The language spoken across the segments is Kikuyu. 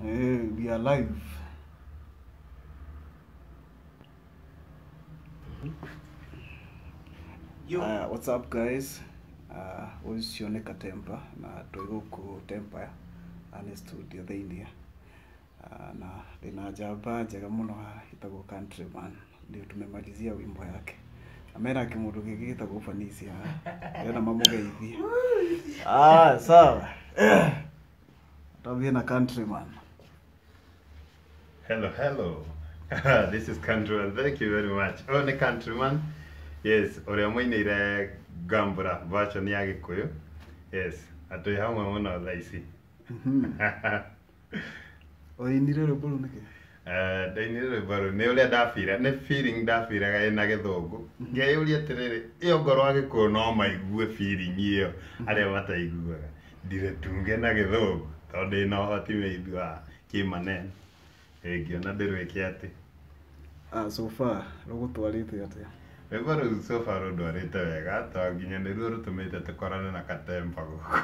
We are live. Yo. What's up guys? Ũcio nĩ Katempa na twĩ gũkũ Tempire nĩ studio thĩiniĩ. Na ndĩna njamba njega mũno haha ĩtagwo Countryman. Ndio tumemalizia wimbo yake. Na mena kĩmũndũ gĩkĩ gĩtagwo Ufanisi haha. Ndĩrenda mamũgeithie. Ah, sawa. Tuambie na Countryman. Hello, hello. This is Countryman. Thank you very much. Oh, ni Countryman. Yes, ũrĩa mũinĩire Gambura version ya Gĩkũyũ. Yes, atwĩ hamwe mũno thaa ici. Ũinire rwĩmbo rũu nĩkĩ? Ndainire rwĩmbo rũu nĩ ũrĩa ndabira, nĩ feeling ndabiraga ĩna Gĩthũngũ. Ngeyũria atĩrĩrĩ, ĩyo ngorwo Agĩkũyũ no maigue feeling ĩyo arĩa mataiguaga. Ndiretunge na Gĩthũngũ tondũ ndĩna ũhoti maybe wa kĩmaneno. Ngĩona ndĩrwĩke atĩ. Ah, so far rũgũtwarĩte atĩa? Rwĩmbo rũu so far rũndwarĩte wega tondũ nginya nĩruo rũtũmĩte tũkorane na Katempa gũkũ.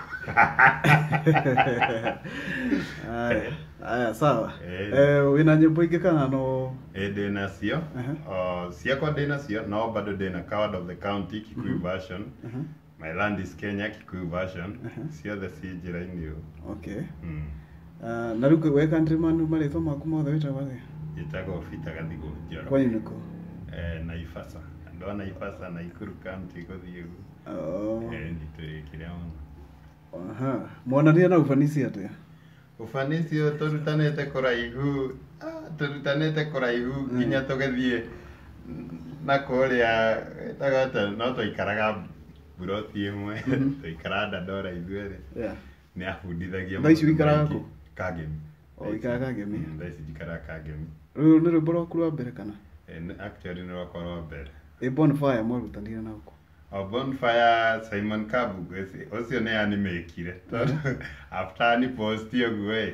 Aya, aya sawa. Eh. Wĩna nyĩmbo ingĩ kana no? Ĩ ndĩ nacio. O, ciakwa ndĩ nacio no bado ndĩ na Coward of the County Kikuyu version. My Land is Kenya Kikuyu version. Ciothe ciĩ njĩra-inĩ ũũ. Okay. Na rĩu we Countryman marĩtwa maku mothe wĩtagwo atĩa? Njĩtagwo Peter Gathigũ Njoro. Kwanyu nĩkũ? Naivasha. Andũ a Naivasha, Nakuru County gũthiĩ ũguo. Oh. Nitũrĩkĩre mũno. Aha. Mwanania na Ufanisi atĩa? Ufanisi ũyũ tũrutanĩte kũraihu, tũrutanĩte kũraihu nginya tũgĩthiĩ na kũrĩa ĩtagwo atĩa, no twaikaraga buroti ĩmwe, twaikaraga Dandora ithuerĩ. Nĩ abundithagia Thaa ici maũndũ ũikaraga maingĩ. kũ? Kangemi. O, ũikaraga Kangemi? Thaa ici njikaraga Kangemi. Rũrũ nĩ rwĩmbo rwaku rwa mbere kana? Actually nĩ rwakwa rwa mbere. Ĩ Bonfire mwarutanire na kũ? O Bonfire Simon Kabu ũcio nĩ animĩkire tondũ after ni post ũguo ĩ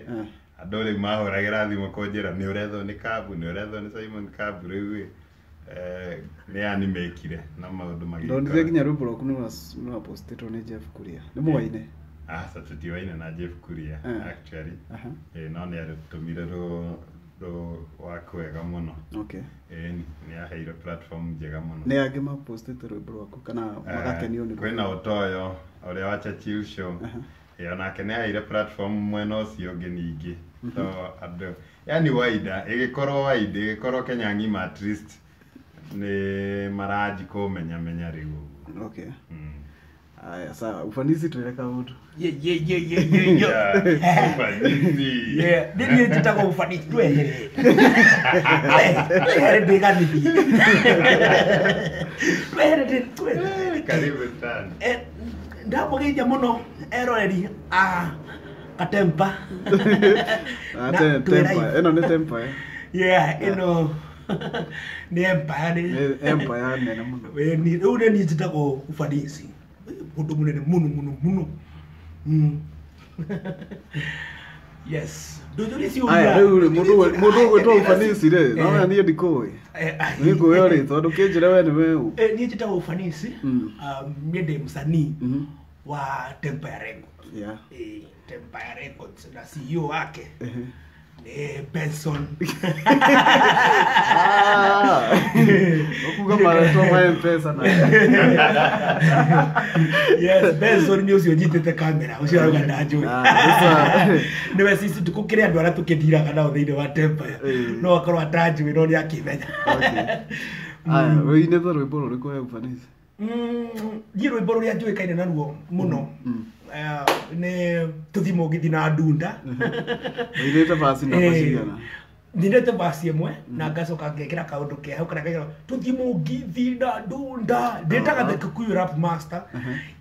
andũ rĩu mahũragĩra thimũ kũnjĩra nĩ ũrethwo nĩ Kabu, nĩ ũrethwo nĩ Simon Kabu rĩu ĩ nĩ animĩkire na maũndũ magĩkora. Ndonire nginya rwĩmbo rwaku nĩ rwapostĩtwo nĩ Jeff Kuria. Nĩ mũwaine? Aca tũtiwaine na Jeff Kuria actually. No nĩ arũtũmire rũ work wega mũno. Nĩ aheire platform njega mũno. Nĩ angĩ mapostĩte rwĩmbo rwaku kana magakenio nĩ Kwĩna Ũtoyo ũrĩa wa Churchill Show. Onake nĩ aheire platform mwena ũcio ũngĩ ningĩ. So andũ yani wide, ĩgĩkorwo wide, ĩgĩkorwo Kenya ng'ima at least nĩ maranji kũmenya menya rĩu ũguo. Aya, sawa. Ufanisi twĩre kaũndũ. Yeah, yeah, yeah, yeah, yeah, yeah. Yeah, Ufanisi. Yeah, nĩ niĩ njĩtagwo Ufanisi, twehere. Twehere ndĩganithie. Twehere twehere. Karibu sana. Ndamũgeithia mũno eroreri a Katempa. Ah, Na twĩ Tempa. live. Ĩno nĩ Tempa, eh? Yeah, ĩno nĩ Empire nĩ. Nĩ Empire nene mũno. Wĩ ni rĩu nĩ niĩ njĩtagwo Ufanisi. Mũndũ mũnene mũno mũno mũno. Yes. Ndũnjũrie ciũria. Aya, rĩu rĩ, mũndũ ũgwĩtwo Ufanisi rĩ, no niĩ ndikũĩ. Niĩ ngũĩ rĩ, tondũ kĩnjĩre we nĩ we ũ. Niĩ njĩtagwo Ufanisi. Niĩ ndĩ msanii wa Tempire Records. Tempire Records na CEO wake nĩ Benson. Ũkuga marĩtwa ma M-Pesa na. Yes, Benson nĩ ũcio ũnyitĩte kamera, ũcio arauga ndanjũĩ. Nĩwe sisi tũkũkĩrĩ andũ arĩa tũkĩndiraga nao thĩinĩ wa Tempire. No akorwo atanjũĩ no nĩakĩmenya. Aya, wĩinĩte rwĩmbo rũrĩkũ we Ufanisi? Niĩ rwĩmbo rũrĩa njũĩkaine naruo mũno, nĩ tũthiĩ mũgithi na ndunda. Wĩinĩte verse namba cigana? Nyinĩte verse ĩmwe na ngacoka ngekĩra kaũndũ ke hau karĩa ngekĩra tũthiĩ mũgithi na ndunda. Ndĩtaga the Kikuyu rap master.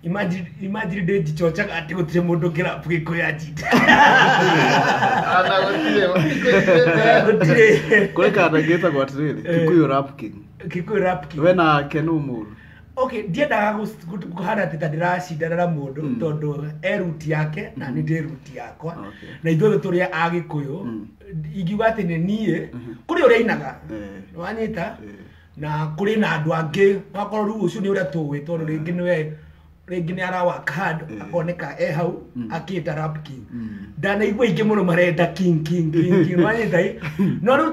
Imagine, imagine ndĩ njichochaga atĩ gũtirĩ mũndũ ũngĩ rap Gĩkũyũ anjite. Ana gũtirĩ, gũtirĩ. Gũtirĩ. Kũrĩ kanda gĩtagwo atĩrĩrĩ, Kikuyu Rap King. Kikuyu Rap King. We nake nũ mũru? Okay, ndiendaga kũhana atĩ ta ndĩracindana na mũndũ tondũ e route yake na nĩ ndĩ route yakwa. Na ithuothe tũrĩ a Gĩkũyũ. Ingiuga atĩ nĩ niĩ, kũrĩ ũrĩa ainaga. Nĩwanyita? Na kũrĩ na andũ angĩ, wakorwo rĩu ũcio nĩ ũrĩa tũĩ tondũ rĩngĩ nĩwe rĩngĩ nĩ arawaka handũ akoneka e hau akĩta rap king. Ndanaigua aingĩ mũno marenda king king king king, wanyita ĩ? No rĩu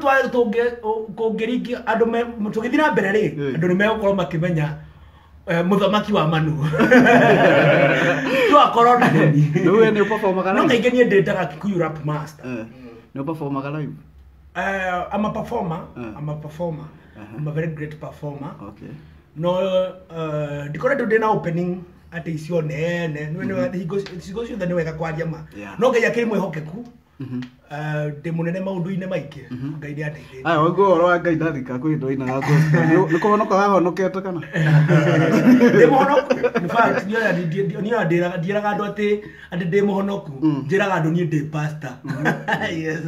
kũngĩringia andũ tũgĩthiĩ na mbere rĩ, andũ nĩ megũkorwo makĩmenya mũthamaki wa Manu twakorwo na nini. Rĩu we nĩ ũperformaga No live? kaingĩ niĩ ndĩtaga Kikuyu rap master. Nĩ ũperformaga live? I'm a performer. I'm a performer. I'm a very great performer. Okay. No, ndikoretwo ndĩ na opening atĩ icio nene. Nĩ hingo cigo ciothe nĩ wega kwaria ma. Yeah. No Ngai akĩrĩ mwĩhokeku. Ndĩ mũnene maũndũ-inĩ maingĩ. Ngai nĩ andeithĩtie. Aya, waigua ũhoro wa Ngai ndathika kwĩ hĩndĩ wainaga gospel. Nĩ kũhonoka wahonokete kana? Ndĩ mũhonoku. In fact, niĩ ndiĩraga andũ atĩ ndĩ mũhonoku. Njĩraga andũ niĩ ndĩ pastor. Yes.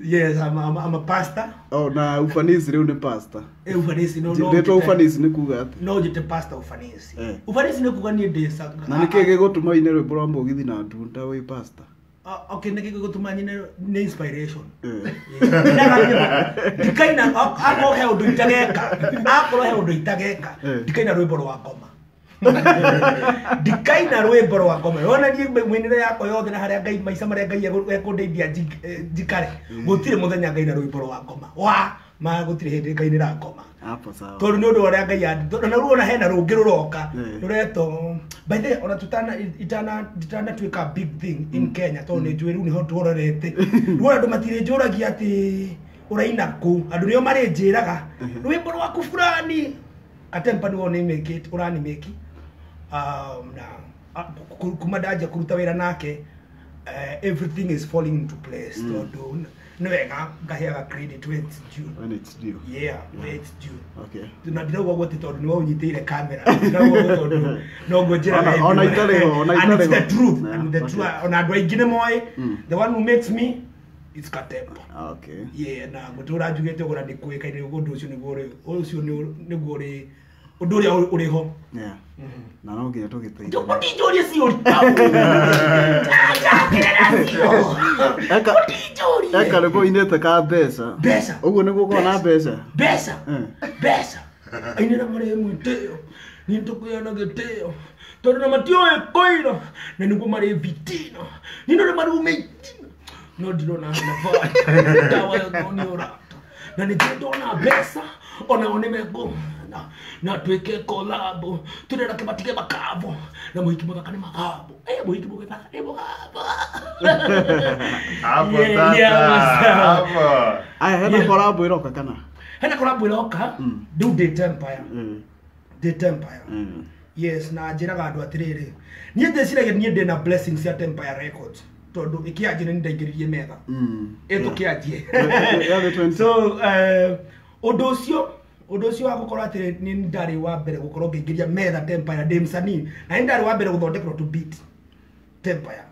Yes, I'm a pastor. Oh, na ufanisi rĩu nĩ pastor. Ufanisi no no. Rĩtwa ufanisi nĩ kuga atĩ? No njĩte pastor ufanisi. Eh. Ufanisi nĩ kuga niĩ ndĩ Na nĩkĩ gĩgũtũma ũine rwĩmbo rwa mũgithi na ndunda wĩ pastor? Okay, nĩkĩ gĩgũtũma nyine nĩ inspiration. Eh. Ndikaina akorwo he ũndũ itageka, akorwo he ũndũ itageka, Eh. ndikaina rwĩmbo rwa ngoma. Ndikaina rwĩmbo rwa ngoma. Wona niĩ mĩinĩre yakwa yothe na harĩa Ngai maica marĩa Ngai ekũndeithia njikare, gũtirĩ mũthenya ngaina rwĩmbo rwa ngoma. Wa ma gũtirĩ hĩndĩ ngainĩra ngoma. Hapo sawa. Tondũ nĩ ũndũ wa ũrĩa Ngai tondũ na rĩu ona hena rũngĩ rũroka Eh. rũretwo by the way, ona tutana itana itanatuĩka big thing in Kenya, tondũ nĩ njũĩ rĩu nĩho tũrorete. Rĩu ona andũ matirĩnjũragia atĩ ũraina kũ, andũ nĩo marĩnjĩraga rwĩmbo rwaku fulani Katempa nĩwe ũnĩmĩkĩte ũranimĩki. Na kuma ndanjia kũruta wĩra nake, everything is falling into place, tondũ nĩ wega ngaheaga credit where it's due. When it's due. Yeah, where it's due. Okay. Na ndirauga ũguo atĩ tondũ nĩwe ũnyitĩire kamera, ndirauga ũguo tondũ noguo njĩraga Ona everyone. itarĩ ho, ona And it's itarĩ the ho. truth. Yeah, And the okay. truth. Ona andũ aingĩ nĩ moĩ the one who makes me it's Katempa. Okay. Yeah, na ngũtũra njugĩte ũguo na ndĩkũĩkaine ũguo, ũndũ ũcio nĩguo ũrĩ, ũcio nĩguo ũrĩ ũndũ ũrĩa ũrĩ ho. Yeah. Na no nginya tũgĩteithanie. Ndũkũndinjũrie ciũria. Njakerera cio. Eka Ũndinjũrie. eka rwĩmbo ũinĩte ka mbeca. Mbeca. Ũguo nĩguo ũkoragwo na mbeca. Mbeca. Eh. Mbeca. Ainĩra marĩ mwĩtĩo. Niĩ tũkũgĩa na gĩtĩo. Tondũ na matiũĩ kũira. Na nĩguo marĩ vitina. Niĩ no nĩmarume itina. No ndirona hena bata. Ndawa ya nĩ ũrata. Na nĩ ndona mbeca. Onao nĩ mekũmena. Na twĩke collab. Tũrenda kĩmatige makabo. Na mũhiki mũthaka nĩ magambo. Mũhiki mũthaka nĩ mũgambo. Hapo Yeah, sasa. yeah, Hapo. Aya, hena Yeah. collab ĩroka kana? Hena collab ĩroka. Rĩu ndĩ Tempire. Ndĩ Tempire. Yes, na njĩraga andũ atĩrĩrĩ, niĩ ndĩciragia niĩ ndĩna blessings cia Tempire Records, tondũ ĩkĩanjie nĩ ndaingĩririe metha. Ĩtũkĩanjie. Yeah, the 20. So ũndũ ũcio wa gũkorwo atĩ nĩ ndarĩ wa mbere gũkorwo ngĩingĩria metha Tempire ndĩ msanii, na nĩ ndarĩ wa mbere gũthondekerwo to beat Tempire.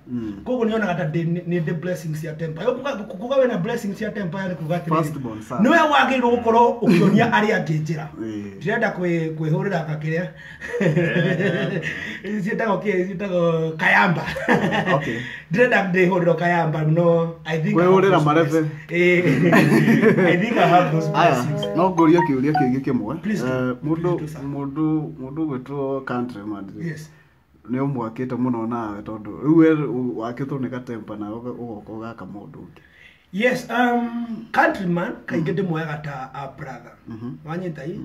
Koguo nĩonaga ta nĩ ndĩ blessings cia Tempire. Kuga wĩna blessings cia Tempire nĩ kuga atĩrĩrĩ, Firstborn son. nĩwe wagĩrĩirwo gũkorwo ũkĩonia arĩa angĩ njĩra. Eh. Ndĩrenda kwĩhũrĩra gakĩrĩa ciĩtagwo kĩ, ciĩtagwo kayamba. Okay. Ndĩrenda ndĩhũrĩrwo kayamba, no I think I have Kwĩhũrĩra those marebe. blessings. I think I have those Aya, blessings. no ngũrie kĩũria kĩngĩ kĩmwe. Please do. Mũndũ Please do, sir. mũndũ mũndũ ũgwĩtwo Countryman rĩ, Yes. nĩ ũmwakĩte mũno nawe, tondũ rĩu we wakĩtwo nĩ Katempa nawe ũgoka ũgaka mũndũ ũngĩ. Yes, Countryman kaingĩ ndĩmuoyaga ta a brother. Wanyita i?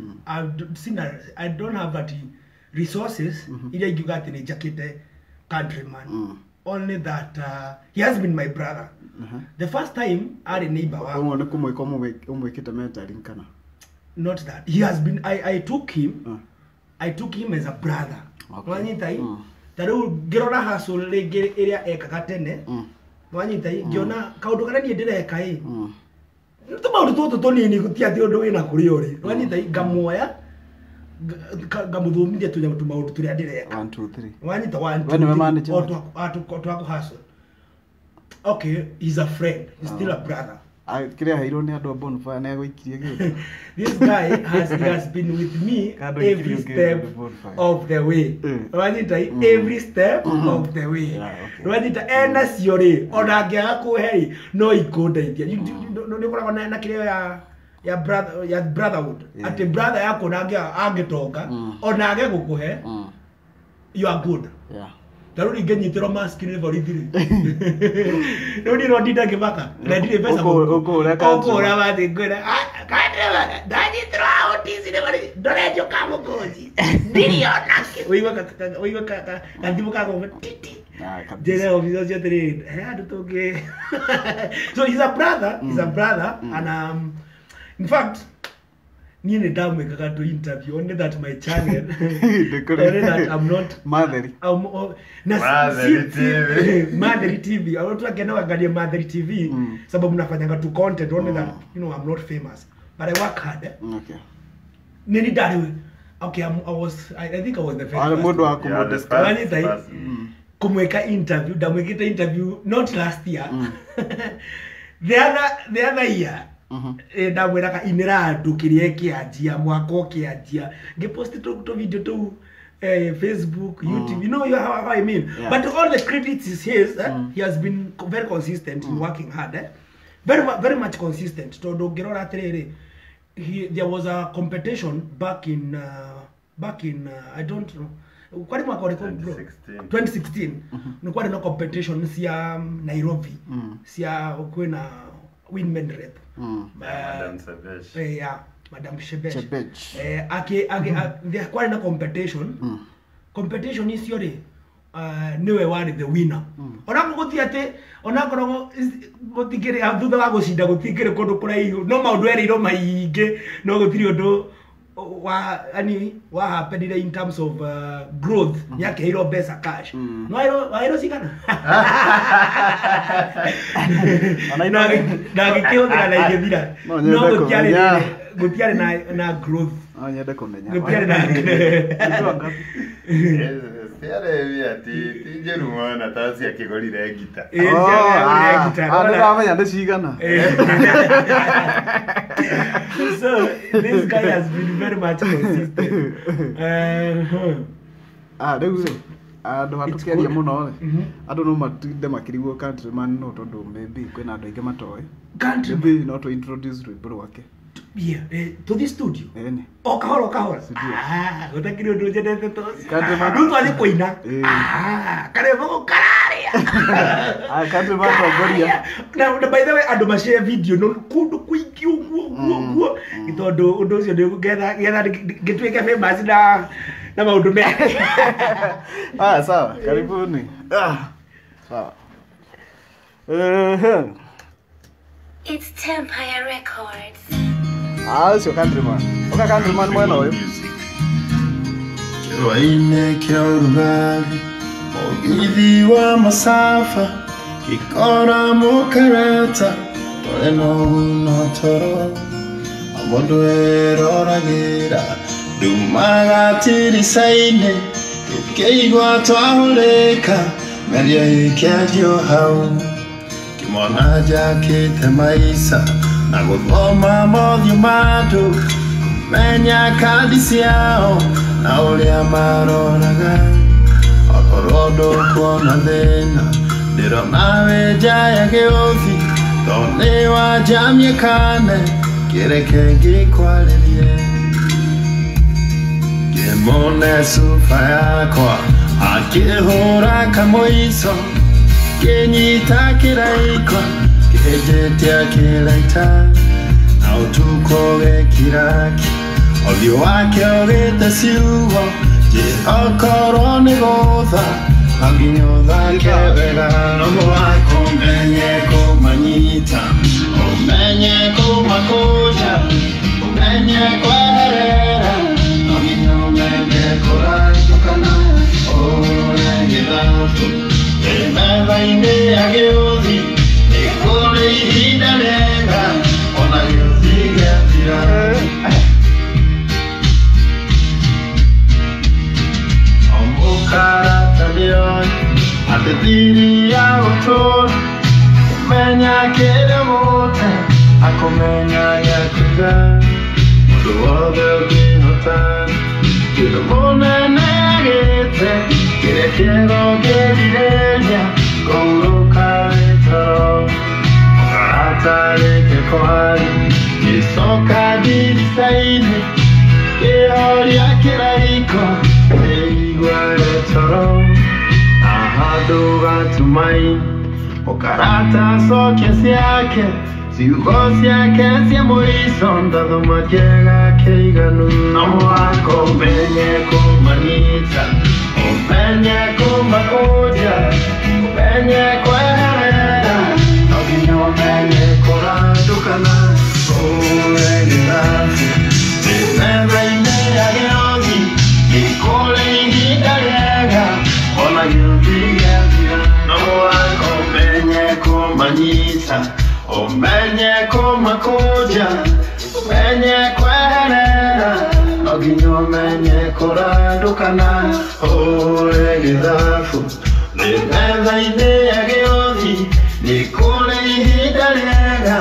I don't have that resources iria ingiuga atĩ nĩ njakĩte Countryman. Only that he has been my brother. The first time arĩ neighbor wakwa. Ũguo nĩ kũmwĩka ũmwĩkĩte mentoring kana? Not that he has been, I took him. I took him as a brother. Okay. Wanyita i? Ta rĩu ngĩrora hustle rĩngĩ ĩrĩa ekaga tene. Wanyita i? Ngĩona kaũndũ karĩa niĩ ndĩreka ĩ, nĩ tũmaũndũ tũtũ tũnini, gũtirĩ atĩ ũndũ wĩna kũrĩa ũrĩ. Wanyita i? Ngamuoya ngamũthomithia tũnyamũ tũmaũndũ tũrĩa ndĩreka. 1 2 3. Wanyita one, We nĩwe two, manager o wake? twakũ hustle. Okay, he's a friend. He's still a brother. Kĩrĩa aheirwo nĩ andũ a Bonfire nĩ agũikirie gĩũndũ. This guy has been with me Kando every ikirie step ũngĩ Bonfire. of the way. Wanyita i? Every step of the way. Yeah, okay. Wanyita ena cio rĩ, ona angĩaga kũhe rĩ, no ikũndeithia. Nĩ ũkoragwo na kĩrĩa ya brother, ya brotherhood. Yeah. Atĩ brother yaku ona angĩtonga, ona age gũkũhe, You are good. Yeah. Ta rĩu ingĩnyitĩrwo mask nĩ borithi rĩ, rĩu niĩ no ndinde ngĩmaka na ndirĩ mbeca. Ũkũhũra country. Ũkũhũra mathi ngwĩra, "Ah, countryman, ndanyitĩrwo OTC nĩ borithi, ndorenjwo kamũkũnji ndirĩ onakĩ." Ũigue gathimũ kagũma titi. Ah, kabisa. Njĩre officer ũcio atĩrĩrĩ, he handũ tũngĩ. So he's a brother, he's a brother, and in fact niĩ nĩ ndamwĩkaga to interview, only that my channel, only that I'm not Matheri. Oh, na Matheri TV. Matheri TV. Watu wakienda waangalie Matheri TV, sababu nafanyanga tu content, only that I'm not famous but I work hard, eh? Okay. Nini ndari, okay, I think I was the very Arĩ first mũndũ wa Yeah, the kũmũ first Wanyita hii? person. Kumweka interview. Ndamwĩkĩte interview not last year, the other year. Ndamwĩraga inĩra andũ kĩrĩa kĩanjia mwaka ũkĩanjia, ngĩpost tũ video tũu, Facebook, YouTube, you know how I mean. Yeah. But all the credits is his, eh? He has been very consistent in working hard, eh? Very much consistent, tondũ ũngĩrora atĩrĩrĩ, there was a competition back in I don't know kwari mwaka ũrĩkũ, bro? 2016. 2016 nĩ kwarĩ na competition cia Nairobi, cia kwĩna women rep. Madam Sebesh. Yeah, Madam Shebesh. Chebech. Kwarĩ na competition icio rĩ, nĩwe warĩ the winner. Onakorwo gũtirĩ atĩ, onakorwo gũtikĩrĩ thutha wa gũcinda gũtikĩrĩ kũndũ kũraihu, no maũndũ erĩirwo maingĩ, no gũtirĩ ũndũ wa yani wa happenire in terms of growth. Nĩ akĩheirwo mbeca cash. No waheirwo cigana? Ona Na agĩkĩhũthĩra na igĩthira. No nyende No gũtiarĩ kũmenya. Gũtiarĩ na growth. No nyende kũmenya. Gũtiarĩ na Ilikuwa ngapi? Ciarĩ bia ti njũru mũno ta ciakĩgũrire ngita. Eh, Oh, ciarĩ ah, ngita. ah, nĩndamenya nĩ cigana. So this guy has been very much consistent. Ah, rĩu rĩ, andũ hatũkĩaria good. Mũno rĩ, andũ no matinde makĩrigwo Countryman no tondũ maybe kwĩna andũ aingĩ matoĩ. Countryman. Maybe no to introduce rwĩmbo rwake. Yeah, to the studio. Ĩni. O kahora o kahora. Studio. Ah, gũtakĩrĩ ũndũ njendete ta ũcio. Countryman. Rĩu twathiĩ kũina. Ĩĩ. Ah, karwĩmbo kararia. Ah, Countryman tongoria. Na by the way, andũ macare video no kũndũ kũingĩ ũguo ũguo ũguo, tondũ ũndũ ũcio nĩ getha ngĩtuĩke famous na maũndũ mega. Ah, sawa, karibuni. Ah, sawa. Ehe. It's Tempire Records. Ah, ũcio Countryman. Ũka Countryman mwena ũyũ. Kĩrwa-inĩ kĩa ũrugarĩ, mũgithi wa macaba gĩkora mũkarata tũrĩ nogu no toro o mũndũ eroragĩra ndumaga tirica-inĩ tũkĩigua twahũrĩka mĩario ĩkĩanjio hau kĩmwana njakĩte maica na gũthoma mothiũ ma andũ kũmenya kandi ciao na ũrĩa maroraga okorwo ndũkuona thĩna ndĩrona wĩ nja ya gĩũthi to nĩ wanjamie kane kĩreke ngĩkwarĩrie ngĩmũne cuba yakwa akĩhũra kamũico kĩnyita kĩraiko kĩnjĩtia kĩraita na ũtukũ gĩkiraki ũthiũ wake ũgĩte ciugo njĩ okorwo nĩ gũtha no nginya ũthake wega no mũhaka ũmenye kũmanyita ũmenye kũmakũnja ũmenye kweherera no nginya ũmenye kũrangũkana ũre gĩthabu ndĩ metha-inĩ ya gĩũthi nĩ kũrĩ ihinda rĩega ona gĩũthi gĩathira. Omũkarata atĩ thiri ya gũtũra kũmenya kĩrĩa mũte akũmenya gĩa kũiga mũndũ wothe ũngĩhota kĩndũ mũnene agĩte kĩrĩa kĩega ũngĩrirĩria kũhurũka wĩ toro mũkarata rĩke kwari gĩcoka ndirica-inĩ kĩhoria kĩraiko ndĩigua toro. Handũ gatumaini Mũkarata acokia ciake Ciugo ciake cia mũico ndathoma kĩega kĩiganu No mũhaka ũmenye kũmanyita Ũmenye kũmakũnja Ũmenye kweherera No nginya ũmenye kũrandũkana Ũre gĩthabu Metha-inĩ ya gĩothi Nĩ kũrĩ ihinda rĩega Ona gĩũthi gĩathira No mũhaka ũmenye kũmanyita Ũmenye kũmakũnja Ũmenye kweherera No nginya ũmenye kũrandũkana Ũre gĩthabu Metha-inĩ ya gĩothi Nĩ kũrĩ ihinda rĩega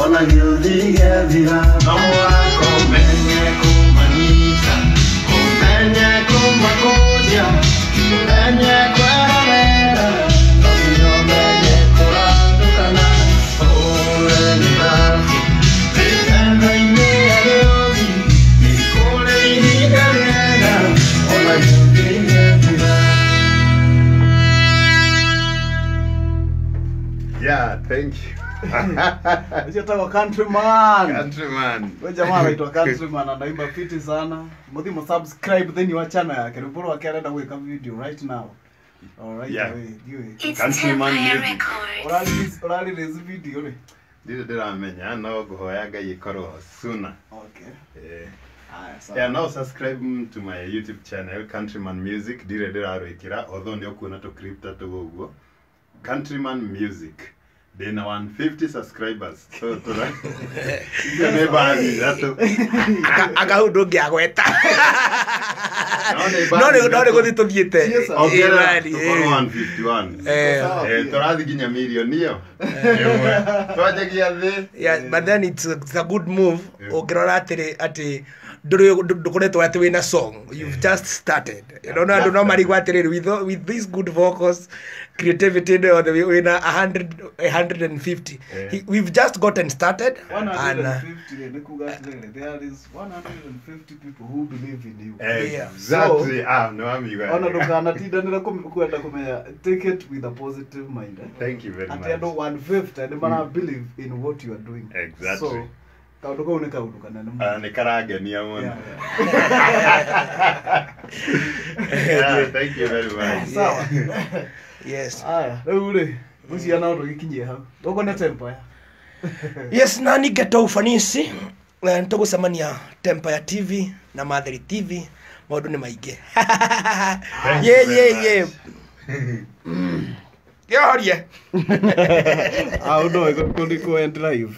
Ona gĩũthi gĩathira No mũhaka ũmenye kũmanyita Ũmenye kũmakũnja Ũmenye kweherera No nginya ũmenye kũrandũkana Ũre gĩthabu Metha-inĩ ya gĩothi Nĩ kũrĩ ihinda rĩega Ona gĩũthi gĩathira. Yeah, thank you. Ũcio etagwo Countryman. Countryman. We jamaa anaitwa Countryman, anaimba fiti sana. Muthi mu subscribe thĩinĩ wa channel yake. Rwĩmbo rwake arenda gwĩka video right now. All right Yeah. away, ndiũĩ. It's Countryman Empire music. Records. Ũra release video rĩ? Ndirĩ ndĩramenya no ngũhoya Ngai ĩkorwo sooner. Okay. Eh. Aya, sawa. Yeah, now subscribe to my YouTube channel Countryman Music. Ndirĩ ndĩrarwĩkĩra although nĩ ũkuona tũ clip ta tũu ũguo. Countryman Music. Ndĩna 150 subscribers. So tũra icio nĩ mbathi ithatũ. Anga hau ndũngĩagweta. No nĩ No mbathi nĩ no nĩ ithatũ. gũthiĩ tũthiĩte. Yes, sir. Ongerera Ĩĩ, tũkorwo ĩĩ. 151. Eh. Sawa. Eh, tũrathiĩ nginya mirioni ĩyo. Ĩmwe. Twanjagia thĩ. Yeah, but then it's a good move. Yeah. Ũngĩrora atĩrĩ atĩ ndũrĩ ndũkoretwo atĩ wĩna song, you've just started. You know, andũ no marigwo atĩrĩrĩ with these good vocals, creativity ĩno yothe wĩna 100 150. Yeah. We've just gotten started and 150 nĩ kuga atĩrĩrĩ, there is 150 people who believe in you. Exactly. Ah, nĩ wamiuga. Ona ndũkanatindanĩre kwenda kũmenya, take it with a positive mind. Eh? Thank you very Atĩ much. andũ 150 nĩ mara believe in what you are doing. Exactly. So, kaũndũ kau nĩ kaũndũ kanene mũno. Ah, nĩ karangenia mũno. Yeah, Yeah, thank you very much. Sawa. Yes. Aya, rĩu rĩ, ngwĩciria no tũgĩkinyie hau. Gũkũ nĩ Tempire. Yes, nani geto ufanisi nĩ tũgũcemania Tempire TV na Matheri TV, maũndũ nĩ maingĩ. Thank Ye you very ye ye. much. Yohorie. Ah, ũndũ ũyũ kũ end live.